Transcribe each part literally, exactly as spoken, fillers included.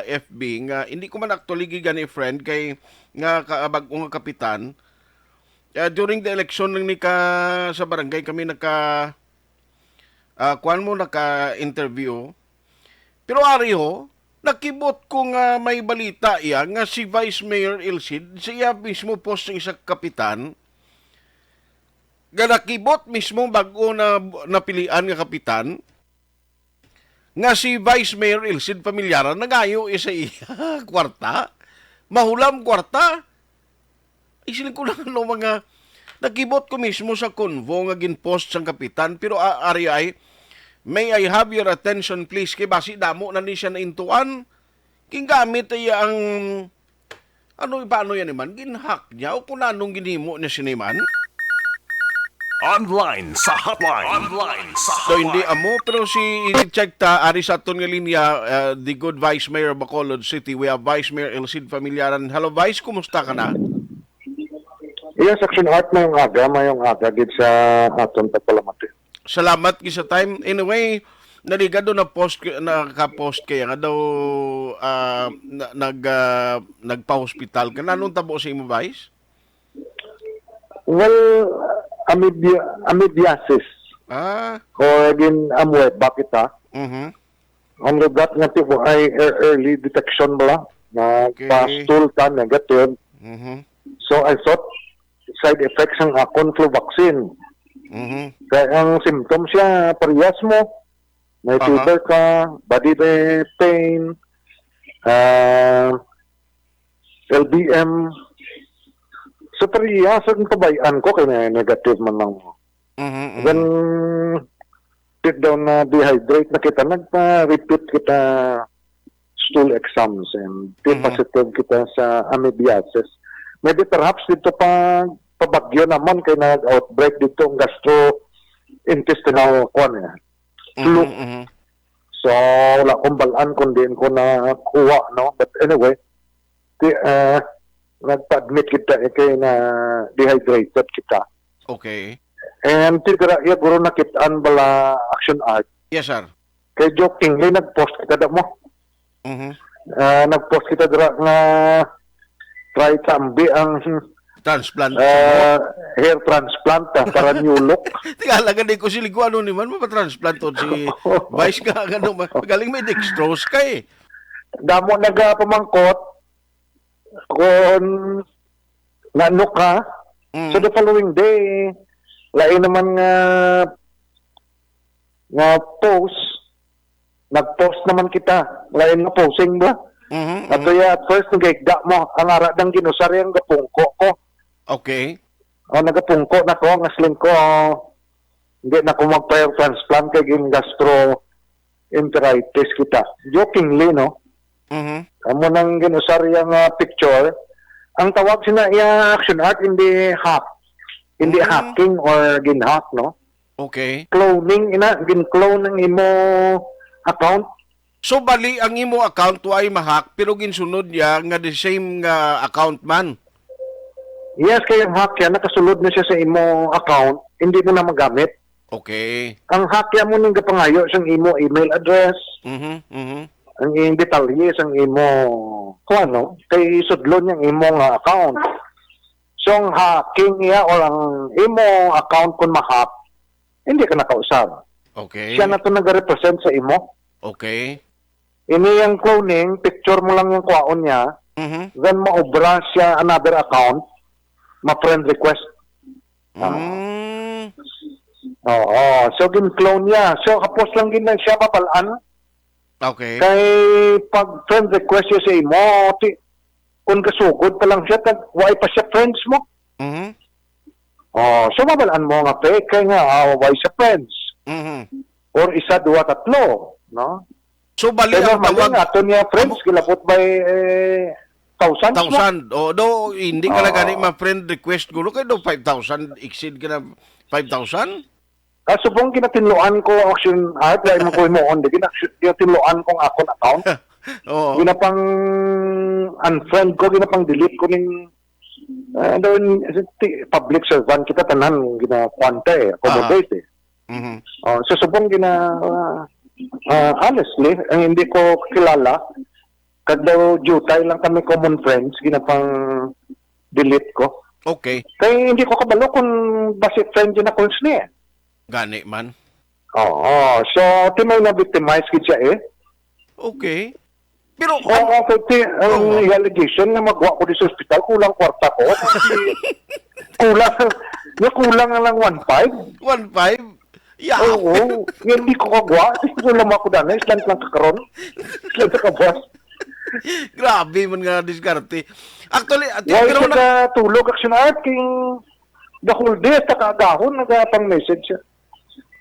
F B nga hindi ko man actually gigani friend kay nga ka-, bag-o nga kapitan. Ah, during the election lang ni ka sa barangay kami naka, ah, kuwan mo, naka-interview. Pero ari ho, nakibot ko nga may balita iya nga si Vice Mayor Elcid, sa iya mismo post sa isa ka kapitan, nga nakibot mismo bag-o na napilian nga kapitan, nga si Vice Mayor Elcid Familiaran nangayo sa iya kwarta, mahulam kwarta. Isiling ko lang ano mga nakibot ko mismo sa convo nga ginpost sang kapitan, pero a-, ari ay, "May I have your attention, please?" Kay basi damo na ni siya naintuan. Gingamit iya ang, ano, paano yan man? Ginhack niya? O kung anong ginhimo niya sini man? Online sa hotline. Online sa So, hindi hotline. Amo, pero si i-check ta, ari sa aton nga linya, uh, the good Vice Mayor of Bacolod City. We have Vice Mayor Elcid Familiaran. Hello, Vice, kumusta ka na? Yes, Action Art, mayong aga, mayong aga gid sa aton pagpalamati. Salamat gid sa time. Anyway, naligado na post, naka-post kaya nga daw, ah, na, nag, ah, nagpa-hospital ka. Nanong tabo sa imo, Vice? Well, amibia-, amibiasis. Ah. Or gin-amoeba kita. Mhm. Ang lugat nga tipo ay ear-, early detection bala. Okay. Nagpa-stool ta, negative. Mhm. So, I thought, side effects ang akon flu vaccine. Mhm. Kaya ang symptoms siya, parehas mo. May Aha. fever ka, body pain, ah, L B M. So, parehas ang pabayan ko kay negative man lang mo. Mhm, mhm. Then, sit down na dehydrate na kita, nagpa-repeat kita stool exams and Mhm. positive kita sa amoebiasis. Maybe perhaps dito pa, pabagyo naman kay nag-outbreak dito ang gastrointestinal kuan eh. Flu. Mhm, mhm. So, wala kong balaan kung diin ko nakuha, no? But anyway, ti-, ah, nagpa-admit kita eh, kay na dehydrated kita. Okay. And ti dira iya guro nakitaan bala Action Art. Yes, sir. Kay jokingly nag-post kita da mo. Mhm. Ah, nag-post kita dira nga try tambi ang Transplant. Ah, hair transplant, ah, para new look. Tingala gani ko sila kung ano ni man, mapatransplant to si Vice nga, ano, ma-, galing may dextrose ka eh. Damo nagapamangkot kung naano ka. Mm. So, the following day, lain naman nga, nga post, nag-post naman kita. Lain nga posing ba? Mhm, Ato mhm. ya, at first, nagahigda mo. Ang ara nang ginusar yung gapungko ko. Okay. O, nagapungko na ko, ang asling ko, hindi na ko mag-hair transplant kay gin-gastroenteritis kita. Jokingly, no? Mhm. Amo nang ginusar iya nga picture. Ang tawag sina iya Action Art, hindi hack. Hindi Mm. hacking or gin-hack, no? Okay. Cloning, ina, gin-clone ang imo account. So, bali, ang imo account wa ay ma-hack, pero ginsunod niya nga the same nga account man? Yes, kay ang hack yan, nakasulod na siya sa imo account, hindi mo na magamit. Okay. Ang hack yan mo ning gapangayo sang imo email address, Mhm, mhm. ang iyang detalye sang imo, kung ano, kay sudlon niyang imo nga account. So, ang hacking niya or ang imo account kung ma-hack, hindi ka nakausab. Okay. Siya na to nag-represent sa imo. Okay. Ini ang cloning, picture mo lang yung kwaon niya, Mhm. then maubra siya another account, ma-friend request. Ah. Mm. Oo. So, gin-clone niya. So, kapos lang gid na siya mabalaan. Okay. Kay pag friend request siya sa imo, ti-, kung kasugod pa lang siya, tag, why pa siya friends mo? Mhm. Oh, so mabalaan mo nga fake kay nga, ah, why siya friends? Mhm. Or isa, duwa, tatlo, no? So, bali Kay ang normally tawag nga, ato niya friends, Amo gilabot by, eh, thousands mo. Thousand. Oh, do, hindi ka lang Oh. gani ma-friend request gulo kay do five thousand, exceed ka na five thousand? Ah, subong ginatinluan ko Action Art, wala man ko himuon, di gina-, ginatinluan kong akon account. Oo. Ginapang unfriend ko, ginapang delete ko ning, ah, doon, ti-, public servant kita tanan, ginakwanta eh, Ah. accommodate eh. Mhm. Oh, so subong gina-, ah, ah, honestly, ang hindi ko kilala, Kag daw jutay lang kami common friends, ginapang-delete ko. Okay. Kay hindi ko kabalo kung basi friend yun ako niya. Gani man. Oo. So, ti may na-victimize gid siya eh. Okay. Pero, oo, ano, kay ti-, ang Oo. allegation na magwa ko di sa ospital, kulang kwarta ko. Kulang, nga kulang na lang one five. One five? Yeah. Oo. Nga hindi ko kagwa. Kulang ako dana. Island lang ka karon. Island ka, boss. Grabe man nga diskarte. Actually, ati-, Why pero siya na- katulog, Action Art? King the whole day, sa kaagahon, nagapang message siya.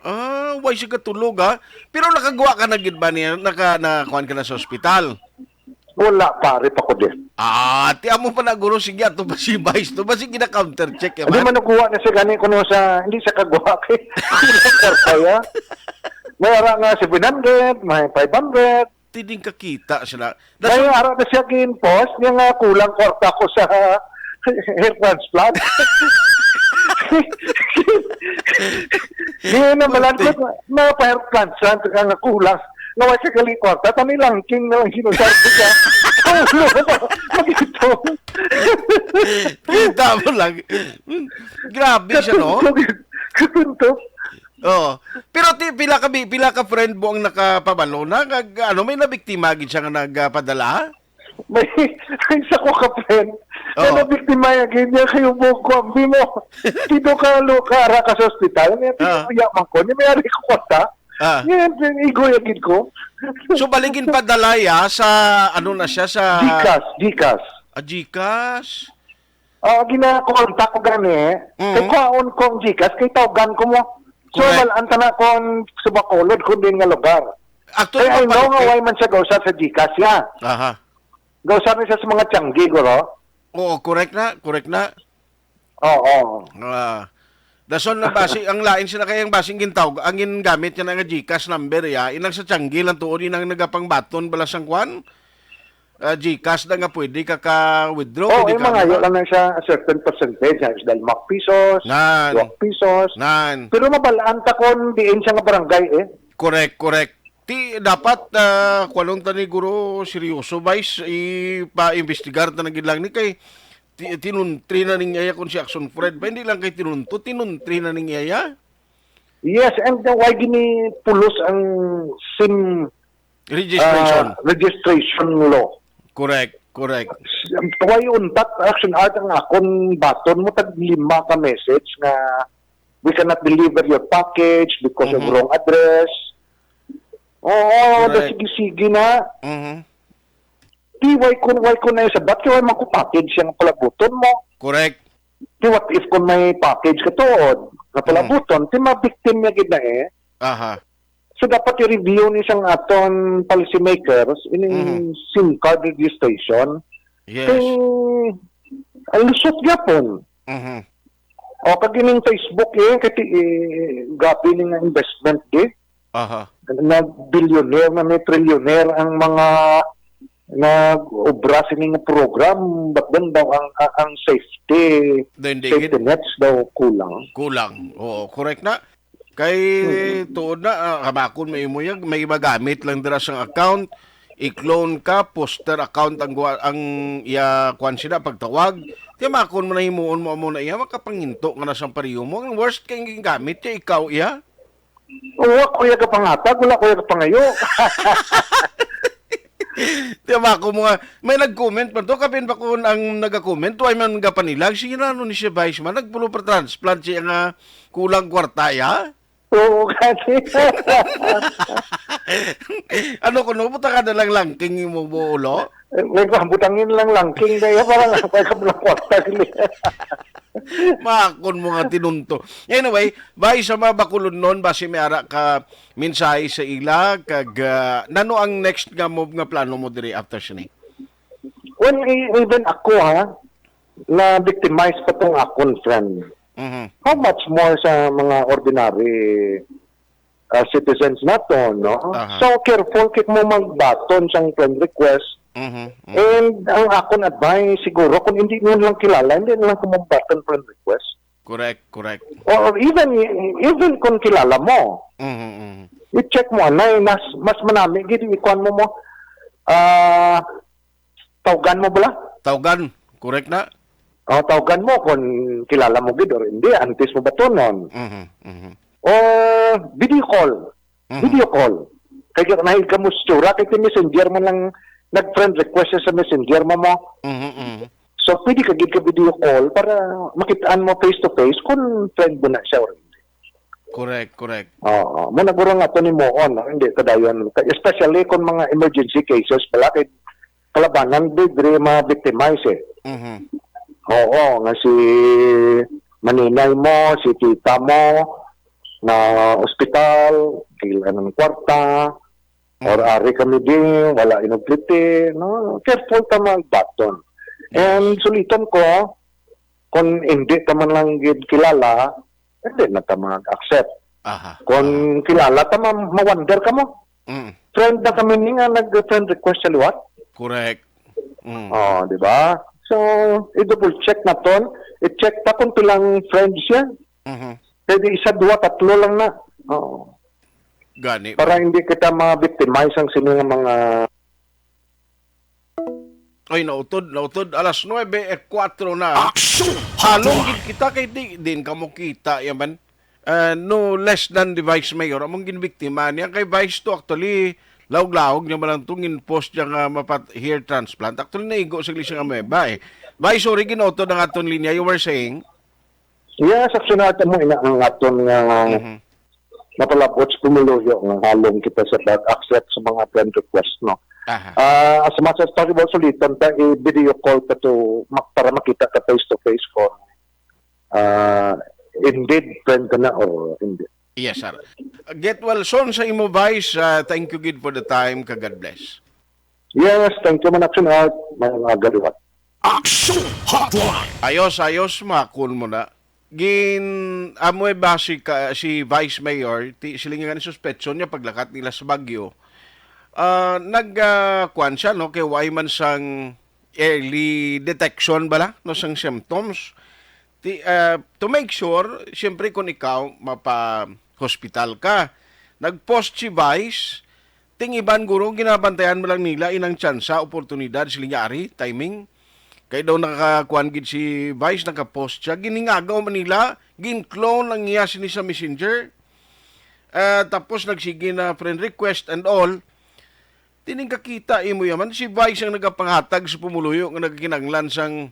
Ah, why siya katulog, ha? Pero nakagwa ka na gid ba niya? Naka, na, kuwan ka na sa ospital? Wala, pare, pa ko din. Ah, ti amo pa na, guro, sige, ato pa si Vice to. Basi gina-counter check, eh, Hindi man. Man nakuha na siya gani kuno sa, hindi siya kagwa kay kulang kwarta, ya. May ara nga seven hundred, may five hundred. Ti ding kakita sila. May ara na siya gin-post niya nga kulang kwarta ko sa hair transplant. Di na malangkot, Puti. Mga pa-hair transplant ka nga kulang. Nga wala siya gali kwarta, tani langking na lang ginusar ko siya. Ang ulo ko, magitong. Kita mo lang. Grabe siya, no? Katuntog. Katuntog. Oo. Pero ti, pila ka bi-, pila ka friend mo ang nakapabalo na? Kag, ano, may nabiktima gid siya nga nagpadala? May, may isa ko ka friend. Oo. Na nabiktima ya gid niya kayo mo ko ang bimo. Dito ka lo ka ara ka sa ospital. Niya Ah. tinuya man ko. Niya may ari ko kwarta. Ah. Niya igo ya gid ko. So, baligin padala ya sa, ano na siya, sa GCash, GCash. Ah, GCash. Ah, ginakontak ko gani. Mm. Kay kwaon ko ang GCash, kay tawgan ko mo. So, Correct. Wala ang tanan kon sa Bacolod, kung din nga lugar. Actually, Kay I know nga mapalikit. Why man siya gausar sa GCash, ya. Aha. Gausar ni siya sa mga tiyanggi, guro. Oo, correct na, correct na. Oo. Ah, dason na basi, ang lain sila kay ang basing gintawag, ang gingamit niya na nga GCash number, ya. Inang sa tiyanggi lang tuon, inang nagapangbaton bala sang kwan. Ah, GCash na nga pwede ka ka-withdraw, Oh, pwede yung ka mga ano yun na. Lang na siya, a certain percentage, ha, is dahil mga pesos, Nan. Duwang pesos. Nan. Pero mabalaan ta kung diin siya nga barangay, eh. Correct, correct. Ti, dapat, ah, kuwanon ta ni guro seryoso, Vice, ipa-investigar ta na gid lang ni kay ti-, tinuntri na ning iya kung si Action Fred ba, hindi lang kay tinunto, tinuntri na ning iya. Yes, and the why gini pulos ang sim Registration. Ah, registration law. Correct, correct. Why untat Action Art ang akon baton mo tag lima ka message nga, "We cannot deliver your package because of Mhm. wrong address." Oo, Correct. Sige-sige na. Mhm. Di, why ko, why ko na yung sabat? Kaya why man ko package yung palabuton mo? Correct. Di, what if kung may package ka tuod, na palabuton, Mm. Di ma-victim niya gid na eh. Aha. So, dapat i-review ni sang aton policymakers ining Mhm. sim card registration. Yes. Kay, ang lusot gyapon. Mhm. O, kag ining Facebook, eh, kay, eh, grabe ni nga investment, eh. Aha. Nag-billionaire na may trillionaire ang mga nag-obra sini nga program, but then daw ang, ang, ang safety, Then, di safety gid- nets daw kulang. Kulang. Oo, correct na. Kay Mm. Tuod na, ah, kamakon mo imo yan, may magamit lang dira sang account, i-clone ka, poster account ang gwa-, ang iya, kwan sila, pagtawag. Kamakon mo na himuon mo, amo na iya, makapanginto nga na sang pariyo mo. Ang worst kay ang gamit kay ikaw iya. Oo, ako iya kapangatag, wala ko iya kapangayo. Di ba ako mga, may nag-comment pa to, kapin pa ko ang nag-comment, why man gapanilag, sige na, ano ni siya, Vice man, nagpulo pa transplant siya nga kulang kwarta, ya? Oo, kasi. Ano ko, no? Buta ka na lang langking mo, mo ulo? Eh, may pa, butangin lang langking na iya, para lang, para ka lang kwarta, gini. Makon mo nga tinunto. Anyway, Vice, sa mga Bacolodnon, basi may ara ka mensahe sa ila, kag, ah, nano ang next nga move nga plano mo diri after sini? Well, e-, even ako, ha, na-victimize pa tong akon friend. Mhm. How much more sa mga ordinary, ah, citizens nato, no? Aha. So, careful kit mo magbaton sang friend request. Mhm, mhm. And ang akon advice, siguro, kung hindi mo lang kilala, hindi na lang ko magbaton friend request. Correct, correct. Or even, even kung kilala mo, Mhm, mhm. I-check mo, anay, mas, mas manami gid, ikuan mo mo. Ah, Tawgan mo bala? Tawgan, correct na? O, tawgan mo kung kilala mo gid or hindi, antes mo batonon. Mhm, mhm. Or video call. Mhm. Video call. Kay ka, nahil ka mo sa tsura, kay ti messenger mo lang, nag-friend request siya sa messenger mo mo. Mhm, mhm. So, pwede ka gid ka video call para makitaan mo face to face kung friend mo na siya or hindi. Correct, correct. Oo. Mo na guro nga to ni mo, no? Hindi, kadayon. Especially kung mga emergency cases, pala kay kalabanan, di, diri ma-victimize eh. Mhm. Oo, nga si maninay mo, si tita mo, na ospital, kailangan ng kwarta, or Mm. ari kami di, wala inugkiti, no? Careful ta magbaton. Yes. And suliton ko, kung hindi ta man lang gid kilala, hindi na ta mag-accept. Aha. Kung kilala ta, ma-, ma-wonder ka mo. Mm. Friend na kami ni nga nag-friend request sa liwat. Correct. Mm. Oh, di ba? So, i-double check naton. I-check ta kung pilang friends siya. Mhm. Pwede isa, dua, tatlo lang na. Oo. Gani. Para hindi kita ma-victimize ang sini nga mga Ay, nautod, nautod. Alas nuebe e kuwatro na. Aksyon! Halong Hotline! Gid kita kay di, din ka mo kita, yaman. Ah, no less than the vice mayor, among ginbiktima niya. Kay vice to, actually, laog-laog niya man lang to, gin-post niya nga mapat hair transplant. Actually, naigo sa iglesia nga may ba eh. Vice, sorry, ginautod ang aton linya. You were saying? Yes, actually, natin mo ina ang aton nga Mhm. napalabot sa pumuluyo nga halong kita sa pag-accept sa mga friend request, no? Aha. Ah, as much as possible, sulitan ta, i-video call ta to, ma-, para makita ka face to face kung, ah, indeed friend ka na or hindi. Yes, sir. Get well soon sa imo, Vice. Ah, thank you gid for the time, ka God bless. Yes, thank you man, Action Art. May mga galiwat. Action Hotline! Ayos, ayos, makon mo na. Gin, amo eh ba si, ka, si Vice Mayor, ti, sila nga ni suspetson niya paglakat nila sa Baguio. Ah, nag, ah, kuwan siya, no? Kay why man sang early detection bala, no? Sang symptoms. Ti, ah, to make sure, siyempre kung ikaw, mapa-hospital ka. Nag-post si Vice, ting iban guro, ginabantayan mo lang nila inang tsansa, oportunidad, sila niya ari, timing. Kay daw nakakuan gid si Vice, naka-post siya. Giningagaw man nila, gin-clone ang iya sini sa messenger. Ah, tapos nagsige na friend request and all. Tining kakita imo yaman, si Vice ang nagapanghatag sa pumuluyo nga nagkinanglan sang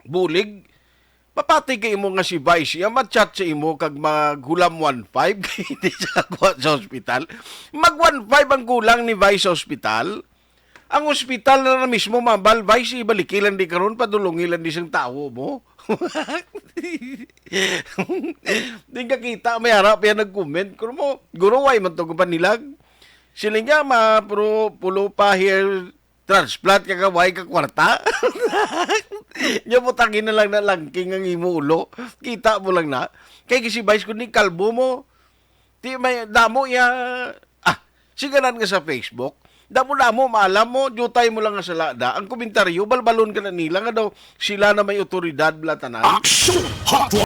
bulig. Mapati kay imo nga si Vice, iya ma-chat sa imo kag maghulam one five kay hindi siya kuha sa ospital. Mag one five ang kulang ni Vice sa ospital. Ang ospital na, na mismo, mabal, Vice, ibaliki lang di karon, padulungi lang di sang tawo mo. Di ka kita, may harap yan nag-comment. Kung mo, guro, why man to kapanilag? Sila nga, ma, pro, pulo pa here, transplant ka, kaway ka kwarta. Nya, butangin na lang na langking ang imo ulo. Kita mo lang na. Kay si Vice, kundi kalbo mo. Ti may damo ya, ah, siganan nga sa Facebook. Damo-damo, maalam mo, jutay mo lang nga sa lada. Ang komentaryo, balbalon ka na nila nga daw sila na may otoridad, bala tanan. Action Hotline!